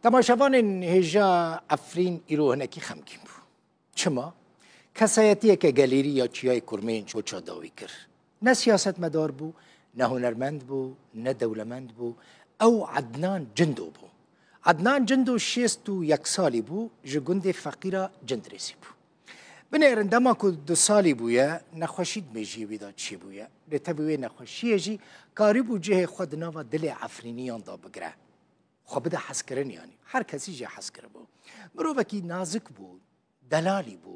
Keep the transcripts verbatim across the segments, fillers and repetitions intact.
Temaşevanên hêja Efrîn îro hinekî xemgîn bû. Çima? Kesayetiyeke gelêrî ya Çiyayê Kurmên çoça dawî kir. Ne siyasetmedar bû, ne hunermend bû, ne dewlemend bû. Ew Ednan Cindo bû. Ednan Cindo şêst û yek salî bû, ji gundê feqîra Cindirêsî bû. Binêrin dema ku du salî bûye, nexweşî di mêjiyê wî de çêbûye. Lê tevî wê nexweşiyê jî karîbû cihê xwe di nava dilê Efrîniyan de bigire. Xwe bide hezkirin, yanî her kesî jê hez kiribû. Mirovekî nazik bû, delalî bû.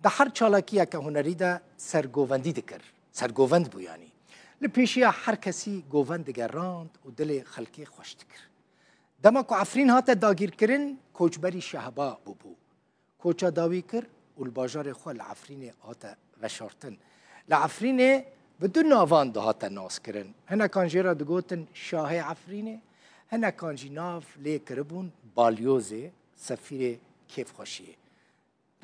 Di her çalakiyeke hunerî de sergovendî dikir. Sergovend bû, yanî. Li pêşiya her kesî govend digerand û dilê xelkê xweş dikir. Dema ku Efrîn hate dagîrkirin, koçberî Şehba bûbû. Koça dawî kir û li bajarê xwe li Efrînê hate veşartin. Li Efrînê bi du navan dihate naskirin. Hinekan jê re digotin Şahê Efrînê, hinekan jî nav lê kiribûn Balyozê, sefîrê kêfxweşiyê.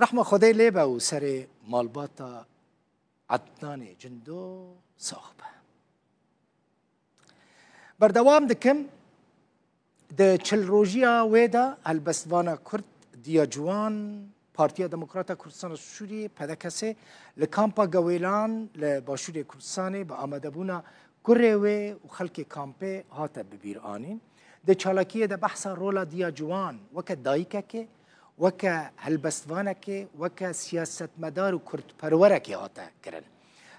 Rehma Xwedê lê be û serê malbata Ednanê Cindo sax be. Berdewam dikim. Di çil rojiya wê de helbestvana Kurd Diya Ciwan, Partiya Demokrata Kurdistana Sûriyê, P D K S, li kampa Gewêlan li Başûrê Kurdistanê bi amadebûna kurê wê û xelkê kampê hate bibîranîn. Di çalakiyê de behsa rola Diya Ciwan weke dayikekê, weke helbestvanekê, weke siyasetmedar û kurdperwerekê hate kirin.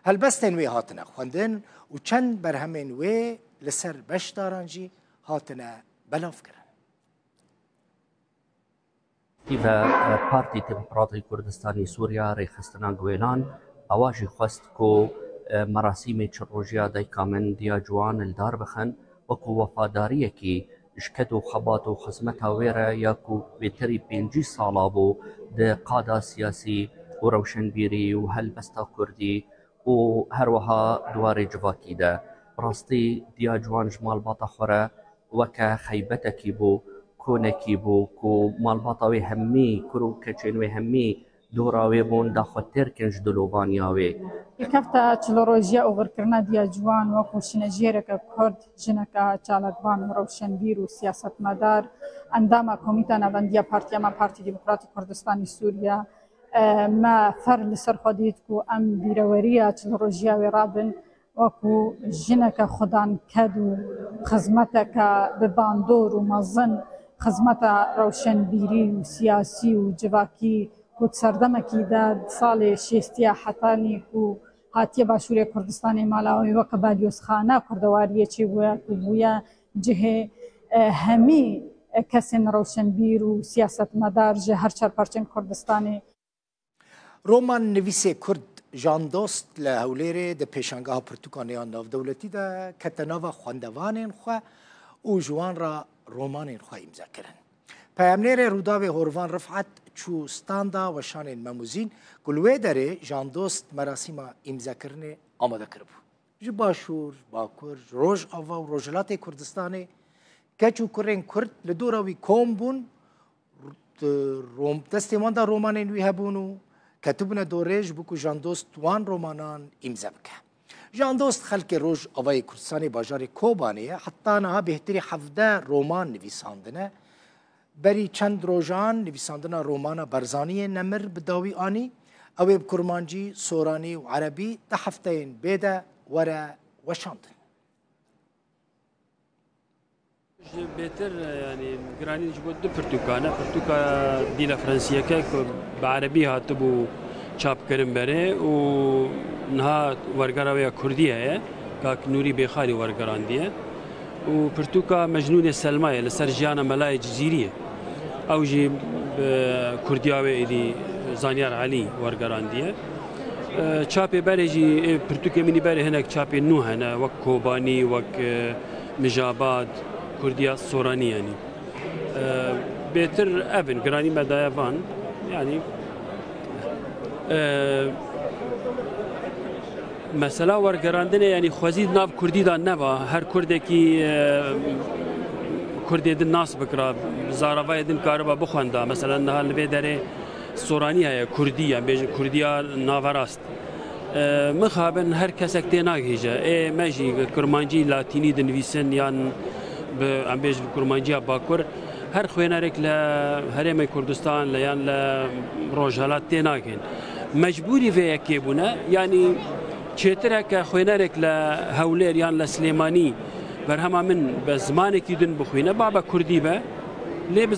Helbestên wê hatine xwendin û çend berhemên wê li ser beşdaran jî hatine belavkirin. Tîve Partî Demokratî Kurdistanî Sûriya Rêxistina Guêlan awa jî xwest ku merasîmê çil rojiya dayika min Diya Ciwan li dar bixin, wekû wefadariyekî ji ked û xebat û xizmeta wê re ya ku bêtirî pêncî sala bû di qada siyasî û rewşenbîrî û helbesta kurdî û her wiha di warê civakî de. Bi rastî Diya Ciwan ji malbata xwe re weke xeybetekî bû, konekî bû ku malbata wê hemî, kur û keçên wê hemî dora wê bûn, da xwe têr kin ji dilovaniya wê. Pêkefta çil rojiya oxirkirina Diya Ciwan wekû şînejiyereke Kurd, jineke çalakvan û rewşenbîr û siyasetmedar, endama Komîta Navendiya Partiya me, Partî Demokratîk Kurdistanî Sûriye, e, me ferh li ser xwe dît ku em bîreweriya çil rojiya wê rabin. Wekû jineke xudanked û xizmeteke bi bandor û mezin, xizmeta rewşenbîrî û siyasî û civakî ku di serdemekî de di salê şêstiya hetanî ku hatiye Başûrê Kurdistanê mala wê weke balyozxana kurdewariyê çêbûye ku bûye cihê, e, hemî, e, kesên rewşenbîr û siyasetmedar ji her çar parçeyên Kurdistanê. Romannivîsê Kurd Jan Dost li Hewlêrê di pêşangeha pirtûkan ya navdewletî de kete nava xwendevanên xwe û ji wan re romanên xwe îmze kirin. Peyamnêrê Rûdawê Horivan Rifet çû standa weşanên Memûzîn ku li wê derê Jan Dost merasîma îmzekirinê amade kiribû. Ji Başûr, Bakur, ji Rojava û Rojhilatê Kurdistanê keç û kurên Kurd li dora wî kom bûn, di rom-, destê wan de romanên wî hebûn û ketibûne dorê ji bo ku Jan Dost wan romanan îmze bike. Jan Dost xelkê Rojavayê Kurdistanê bajarê Kobanê ye, heta niha bêhtirî hevdeh roman nivîsandine. Berî çend rojan nivîsandina romana Barzaniyê Nemir bi dawî anî. Ew ê bi kurmancî, soranî û erebî di hefteyên bê de were weşandin. Ji bêtir, yanî giranî ji bo du pirtûkan e. Pirtûka Dîla Fransiyeke ku bi erebî hatibû çapkirin berê û niha wergera wê ya kurdî heye, Kak Nûrî Bêxalî wergerandiye. Û pirtûka Mecnûnê Selmayê li ser jiyana Melayê Cizîrî ye. Ew jî bi kurdiya wê êdî Zanyar Elî wergerandiye. E, çapê berê jî, ê pirtûkê min î berê hinek çapê nû hene, wek Kobanî, wek, e, Mijabad, kurdiya Soranî yanî. E, bêtir ev in, giranî me daye van. Yanî, e, mesela wergerandinê, yanî xwezî di nav kurdî de neba. Her kurdekî, e, kurdê din nas bikira, zaravayê din kariba bixwenda. Mesela niha li vê derê soranî heye, kurdî, em bêjin kurdiya naverast. E, mixabin her kesek tê nagihîje. Ê me jî kurmancî latînî dinivîsin yan bi, em bêjin kurmanciya bakur. Her xwênerek li Herêmê Kurdistan, li yan li Rojhilat tê nakin. Mecbûrî vê yekê bûne. Yanî çêtir e ke xwênerek li Hewlêr yan li Silêmanî berhema min bi zimanekî din bixwîne, ba be kurdî be. Lê bi